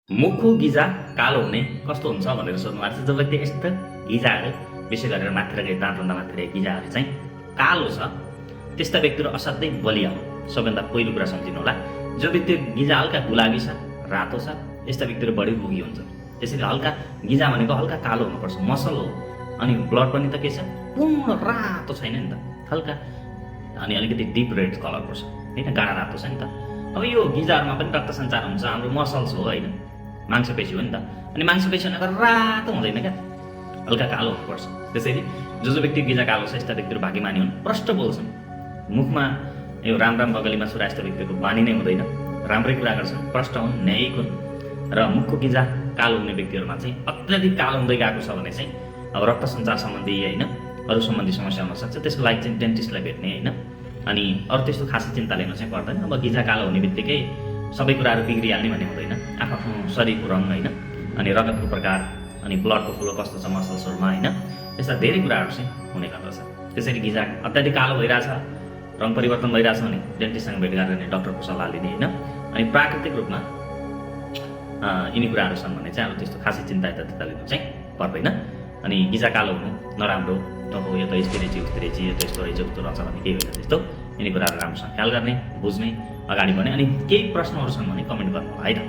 मुखको गिजा कालो हुने कस्तो हुन्छ भनेर सोध्नु भएको छ। जब व्यक्ति यस्तो गिजाहरू विशेष गरेर माथिरको दाँतभन्दा माथिरको गिजाहरू चाहिँ कालो छ, त्यस्ता व्यक्तिहरू असाध्यै बलिया हो। सबैभन्दा पहिलो कुरा सम्झिनु होला, जो व्यक्ति गिजा हल्का गुलाबी छ, रातो छ, यस्ता व्यक्तिहरू बढी रोगी हुन्छ। त्यसैले हल्का गिजा भनेको हल्का कालो हुनुपर्छ, मसल हो। अनि ब्लड पनि त के छ, पूर्ण रातो छैन नि त, हल्का अनि अलिकति डिप रेड कलर पर्छ होइन, गाढा रातो छ नि त। अब यो गिजाहरूमा पनि रक्त सञ्चार हुन्छ, हाम्रो मसल्स हो होइन, मांसपेशी हो नि त। अनि मांसपेशी भनेको रातो हुँदैन क्या, हल्का कालो हुनुपर्छ। त्यसैले जो व्यक्ति गिजा कालो छ, यस्ता व्यक्तिहरू भाग्यमानी हुन्, प्रष्ट बोल्छन्, मुखमा यो राम राम बगलीमा छुरा, यस्ता व्यक्तिको बानी नै हुँदैन, राम्रै कुरा गर्छन्, प्रष्ट हुन्, न्यायिक हुन्। र मुखको गिजा कालो हुने व्यक्तिहरूमा चाहिँ अत्याधिक कालो हुँदै गएको छ भने चाहिँ अब रक्त सञ्चार सम्बन्धी होइन अरू सम्बन्धी समस्या हुनसक्छ। त्यसको लागि चाहिँ डेन्टिस्टलाई भेट्ने होइन। अनि अरू त्यस्तो खासै चिन्ता लिनु चाहिँ पर्दैन। अब गिजा कालो हुने बित्तिकै सबै कुराहरू बिग्रिहाल्ने भन्ने हुँदैन। आफ्नो शरीरको रङ होइन, अनि रगतको प्रकार, अनि ब्लडको फ्लो कस्तो छ मसल्सहरूमा होइन, यस्ता धेरै कुराहरू चाहिँ हुने गर्दछ। त्यसैले गिजा अत्याधिक कालो भइरहेछ, रङ परिवर्तन भइरहेछ भने डेन्टिस्टसँग भेट गरेर डक्टरको सल्लाह लिने होइन। अनि प्राकृतिक रूपमा यिनी कुराहरू छन् भने चाहिँ अब त्यस्तो खासै चिन्ता यता लिनु चाहिँ पर्दैन। अनि गिजा कालो हुनु नराम्रो, अब यो त यस्तो रहेछ उस्तो रहेछ, यो त यस्तो रहेछ उस्तो रहेछ भन्ने केही होइन। त्यस्तो यिनी कुराहरू राम्रोसँग ख्याल गर्ने, बुझ्ने, अगाडि बढ्ने। अनि केही प्रश्नहरू छन् भने कमेन्ट गर्नु होला है त।